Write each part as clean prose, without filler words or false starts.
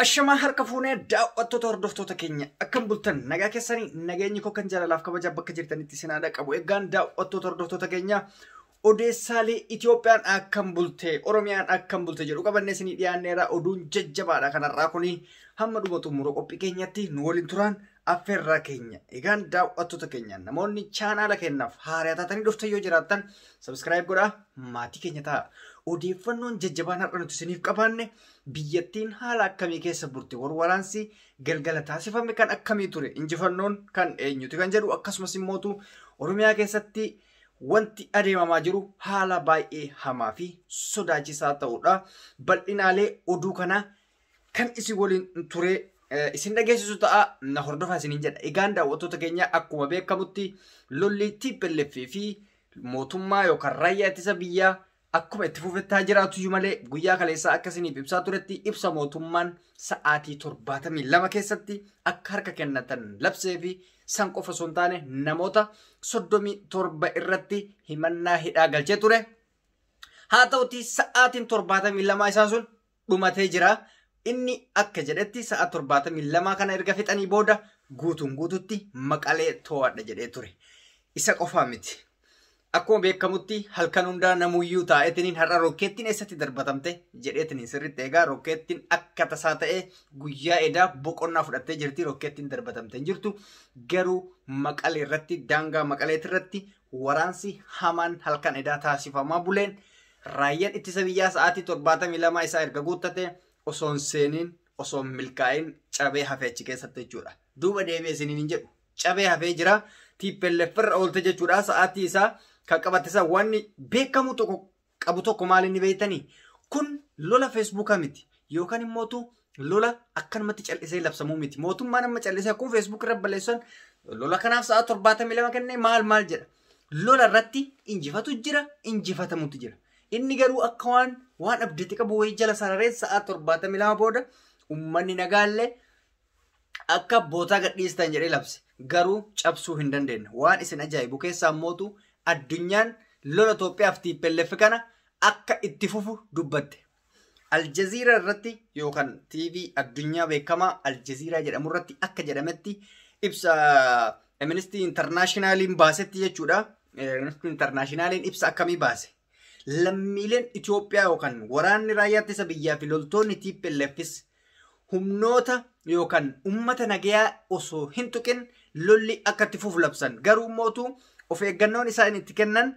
Ashamaa harka fuunee daawwattoota hordoftoota keenya akkam bultan nagaa keessanii nageenyi koo kan jaalalaaf kabajaa bakka jirtanitti isin haadha qabu. Egaan daawwattoota hordoftoota keenya odeessaalee Itoophiyaan akkam bulte Oromiyaan akkam bulte jedhu qabannee isinii dhiyaanneera oduun jajjabaadha kanarraa kuni hamma dhuma xumura qophii keenyatti nu waliin turaan affeerraa keenya. Egaan daawwattoota keenya namoonni chaanaala keenyaaf haaraa taatanii dhuftan yoo jiraattan subscribe godhaa maatii keenya ta'a. Odeeffannoon jajjabaan har'a nuti isiniif qabaanne biyyattiin haala akkamii keessa burte warwaraansi galgala taasifame kan akkamii ture injifannoon kan eenyuti kan jedhu akkasumas immootu Oromiyaa keessatti wanti adeemamaa jiru haala baay'ee hamaa fi sodaachisaa ta'udha. Bal'inaalee oduu kana kan isin waliin ture isin dhageessisu ta'a na hordofaa isiniin jedha. Egaan daawwattoota keenya akkuma beekamutti lolli TPLF fi mootummaa yookaan raayyaa ittisa biyyaa akkuma itti fufettaa jiraatu malee guyyaa kaleessaa akka isiniif ibsaa turetti ibsa mootummaan sa'aatii 72 keessatti akka harka kennatan labsee fi san qofa osoo hin taane namoota 37 irratti himannaa hidhaa galchee ture. Haa ta'uti sa'aatiin 72 isaa sun dhumatee jira. Inni akka jedhetti sa'a 72 kana erga fixanii booda guutuun guututti Maqalee to'adha jedhee ture. Isa qofaa miti. Akkuma beekamutti halkan hundaa namuyyuu taa'eetiniin har'a rokkeettiin eessatti darbatamte jedheetiniin sirriitti egaa rokkeettiin akka tasaa ta'e guyyaa edaa boqonnaa fudhattee jirti rokkeettiin darbatamte hin jirtu garuu Maqalee irratti daangaa Maqaleet irratti waraansi hamaan halkan edaa taasifamaa buleen raayyaan ittisa biyyaa sa'aatii 72 isaa erga guuttate osoo hin seeniin osoo hin milkaa'in cabee hafee achi keessatti jechuudha. Duuba deebi'ee isiniin hin jedhu cabee hafee jira TPLF irra oolte jechuudha sa'aatii isaa kan qabate isaa wanni beekamu tokko qabu tokko maal inni beektanii kun lola feesbuukaa miti yookaan immootu lola akkanumatti callisee labsamuu miti mootummaan amma callisee akkuma feesbuuk irra balleessan lola kanaaf sa'a 72 kennee maal maal jedha lola irratti injifatu jira injifatamutu jira inni garuu akka waan abdiitti qabu wayii jala sararee sa'a 72 booda uummanni nagaallee akka bootaa gadhiistan jedhee labse garuu cabsuu hin dandeenye waan isin ajaa'ibu keessaa mootu addunyaan lola Itoophiyaaf TPLF kana akka itti fufu dubbatte. Aljazeera irratti yookaan TV addunyaa beekamaa Aljazeera jedhamu irratti akka jedhametti ibsa Amnesty Internationaliin baasetti jechuudha. Amnesty Internationaliin ibsa akkamii baase? Lammiileen Itoophiyaa yookaan waraanni raayyaa ittisa biyyaa fi loltoonni TPLFis humnoota yookaan uummata nagayaa osoo hin tuqin lolli akka itti fufu labsan. Garuu mootu of eeggannoon isaan itti kennan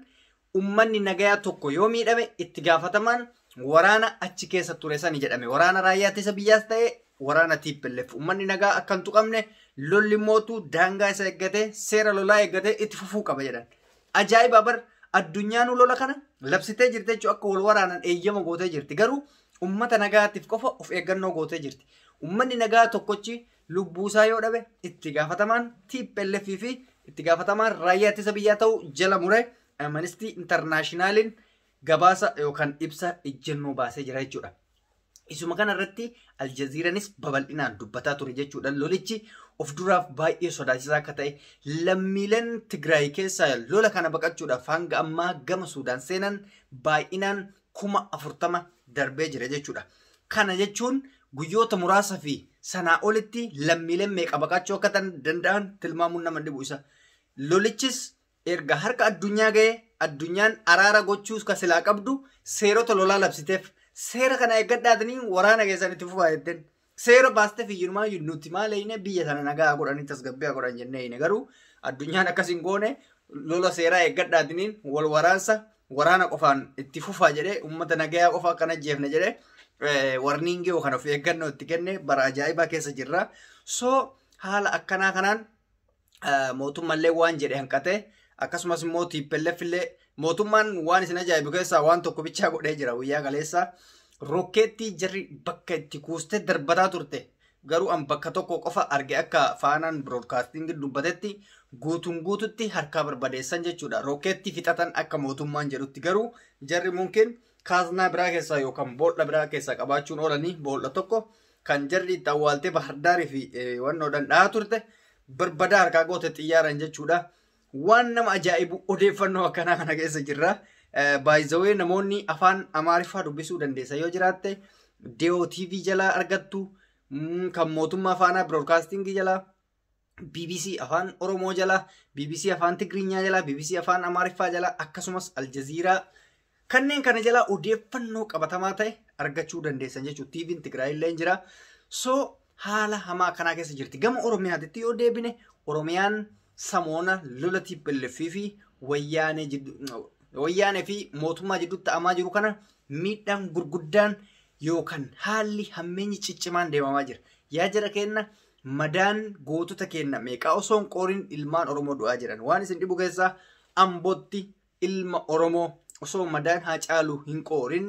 uummanni nagayaa tokko yoo miidhame itti gaafatamaan waraana achi keessa ture sani jedhame. Waraana raayyaa ittisa biyyaas ta'e waraana TPLF. Uummanni nagaa akka hin tuqamne lolli mootu daangaa isa eeggate seera lolaa eeggate itti fufuu qaba jedhan. Ajaa'iba bar addunyaan lola kana labsitee jirti jechuun akka wal waraanan eeyyama gootee jirti. Garuu uummata nagaatiif qofa of eeggannoo gootee jirti. Uummanni nagaa tokkochi lubbuusaa yoo dhabe itti gaafatamaan TPLF fi itti gaafatamaan raayyaa ittisa biyyaa ta'uu jala muree Amnesty Internationaliin gabaasa yookaan ibsa ejjennoo baasee jira jechuudha. Isuma kana irratti Aljazeeranis babal'inaan dubbataa ture jechuudha. Lolichi of duraaf baay'ee sodaachisaa akka ta'e lammiileen Tigraay keessaa lola kana baqachuudhaaf hanga ammaa gama Suudaan seenan baay'inaan 40,000 darbee jira jechuudha. Kana jechuun guyyoota muraasa fi sanaa olitti lammiileen meeqa baqachuu akka danda'an tilmaamuun nama dhibu isa. Lolichis erga harka addunyaa ga'ee addunyaan araara gochuus kan silaa qabdu seerota lolaa labsiteef seera kana eeggadhaatanii waraana keessan itti fufaa jetteen. Seera baasteef iyyumaa nuti maal eeyine biyya sana nagaa godhanii tasgabbii godhan jennee eeyine garuu addunyaan akkas hin goone lola seeraa eeggadhaataniin wal waraansa waraana qofaan itti fufaa jedhee uummata nagayaa qofa akkana jeefne jedhee warniingii yookaan of eeggannoo itti kenne bara ajaa'ibaa keessa jirra. So haala akkanaa kanaan mootummaallee waan jedhe hanqate akkasumas immoo TPLF illee mootummaan waan isin ajaa'ibu keessaa waan tokko bichaa godhee jira guyyaa kaleessa. Rokkeettii jarri bakka itti kuustee darbataa turte garuu an bakka tokko qofa arge akka faanaan biroodkaastingii dubbatetti guutuun guututti harkaa barbadeessan jechuudha. Rokkeettii fixatan akka mootummaan jedhutti garuu jarri mungkin kaaznaa biraa keessaa yookaan boolla biraa keessaa qabaachuun oolanii boolla tokko kan jarri itti awwaaltee Bahirdaarii fi wannoodhaan dhahaa turte barbadaa harkaa goote xiyyaaran jechuudha. Waan nama ajaa'ibu odeeffannoo akkanaa kana keessa jirra. Baay'izawee namoonni afaan Amaariffaa dubbisuu dandeessa yoo jiraatte Deo TV jalaa argattu kan mootummaa Faanaa Biroodkaastingii jalaa, BBC afaan Oromoo jalaa, BBC afaan Tigiriinyaa jalaa, BBC afaan Amaariffaa jalaa, akkasumas Aljaziiraa kanneen kana jalaa odeeffannoo qabatamaa ta'e argachuu dandeessan jechuudha. TV'n Tigraay illee jira. So haala hamaa kanaa keessa jirti. Gama Oromiyaatti yoo deebine, Oromiyaan samoona lola TPLF fi Wayyaanee fi mootummaa jidduutti ta'amaa jiru kana miidhaan gurguddaan yookaan haalli hammeenyi ciccimaan deemamaa jira. Yaa jara kenna, madaan gootota kenna meeqaa osoo hin qooriin ilmaan Oromoo du'aa jiran. Waan isin dhibu keessaa Ambootti ilma Oromoo osoo madaan Haacaaluu hin qoorin,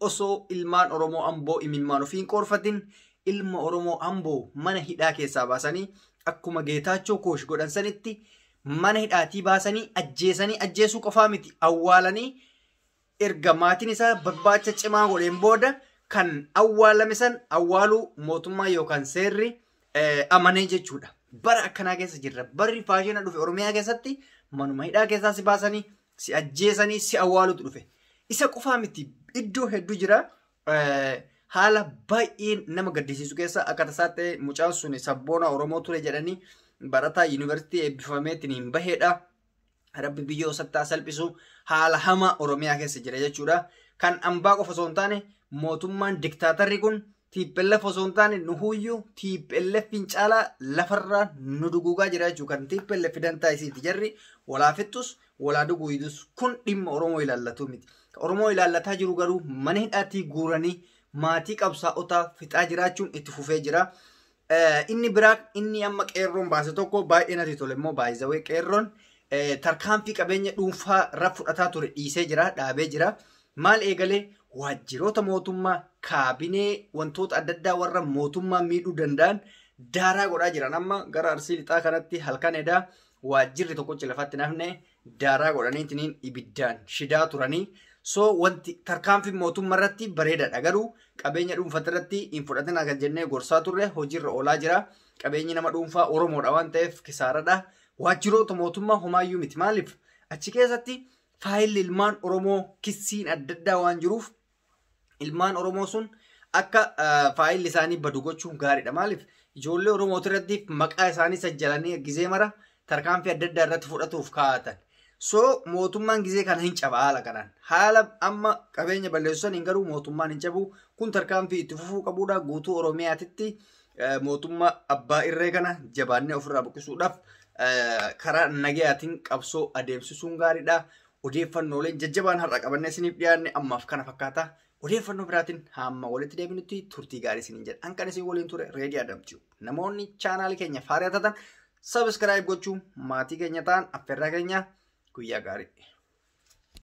osoo ilmaan Oromoo Amboo imimmaan ofii hin qoorfatin, ilma Oromoo Amboo mana hidhaa keessaa baasanii akkuma Geetaachoo Koosh godhan sanitti mana hidhaatii baasanii ajjeesanii, ajjeesuu qofaa miti, awwaalanii, erga maatiin isaa barbaacha cimaa godheen booda kan awwaalame san awwaaluu mootummaa yookaan seerri amanee jechuudha. Bara akkanaa keessa jirra. Barri faashina dhufe Oromiyaa keessatti manuma hidhaa keessaa si baasanii, si ajjeesanii, si awwaalutu dhufe. Isa qofaa miti, iddoo hedduu jira. Haala baay'ee nama gaddisiisu keessa akka tasaa ta'e mucaan sun sabboona Oromoo ture jedhanii, barataa yuunivarsiitii eebbifameetiin hin baheedha. Rabbi biyyoo sattaa salphisu, haala hamaa Oromiyaa keessa jira jechuudha. Kan ambaa qofa osoo hin taane, mootummaan diktaatarri kun TPLF osoo hin taane nuhuyyuu TPLF caalaa lafarraa nu duguugaa jira jechuudha. Kan TPLF dantaa isiiti, jarri walaa fixxus walaa duguuydus kun dhimma Oromoo ilaallatu miti. Oromoo ilaallataa jiru garuu mana hidhaatii guuranii maatii qabsaa'otaa fixaa jiraachuun itti fufee jira. Inni biraa inni amma qeerroon baase tokko baay'ee natti tole immoo, baay'izawee, qeerroon tarkaanfii qabeenya dhuunfaa irra fudhataa ture dhiisee jira, dhaabee jira. Maal eegalee? Waajjiroota mootummaa, kaabinee, wantoota adda addaa warra mootummaa miidhuu danda'an daaraa godhaa jiran. Amma gara Arsii Lixaa kanatti halkan edaa waajjirri tokkochi lafatti nafne daaraa godhaniitiin ibiddaan shidaa turanii. So wanti tarkaanfii mootummaa irratti bareedaadha, garuu qabeenya dhuunfaa irratti hin fudhatin kan jennee gorsaa turre hojiirra oolaa jira. Qabeenyi nama dhuunfaa Oromoodha waan ta'eef kisaaradha. Waajjiroota mootummaa homaayyuu miti. Maaliif? Achi keessatti faayilli ilmaan Oromoo kissiin adda addaa waan jiruuf, ilmaan Oromoo sun akka faayilli isaanii badu gochuun gaariidha. Maaliif? Ijoollee Oromooti irratti maqaa isaanii sajjalanii gizee mara tarkaanfii adda addaa irratti fudhatuuf kaa'atan. So mootummaan gizee kana hin caba haala kanaan. Haala amma qabeenya balleessu saniin garuu mootummaan hin cabu. Kun tarkaanfii itti fufuu qabudha. Guutuu Oromiyaatitti mootummaa abbaa irree kana jabaannee ofirraa buqqisuudhaaf karaa nagayaatiin qabsoo adeemsisuun gaariidha. Odeeffannooleen jajjabaan har'a qabannee isiniif dhiyaanne ammaaf kana fakkaata. Odeeffannoo biraatiin hamma walitti deebinutti turtii gaarii isiniin jedha. An kan isin waliin ture Reedii Adamtiu. Namoonni chaanaalii keenya faaraa taatan subscribe gochuun maatii keenya ta'an affeerraa keenya. Guyyaa gaarii.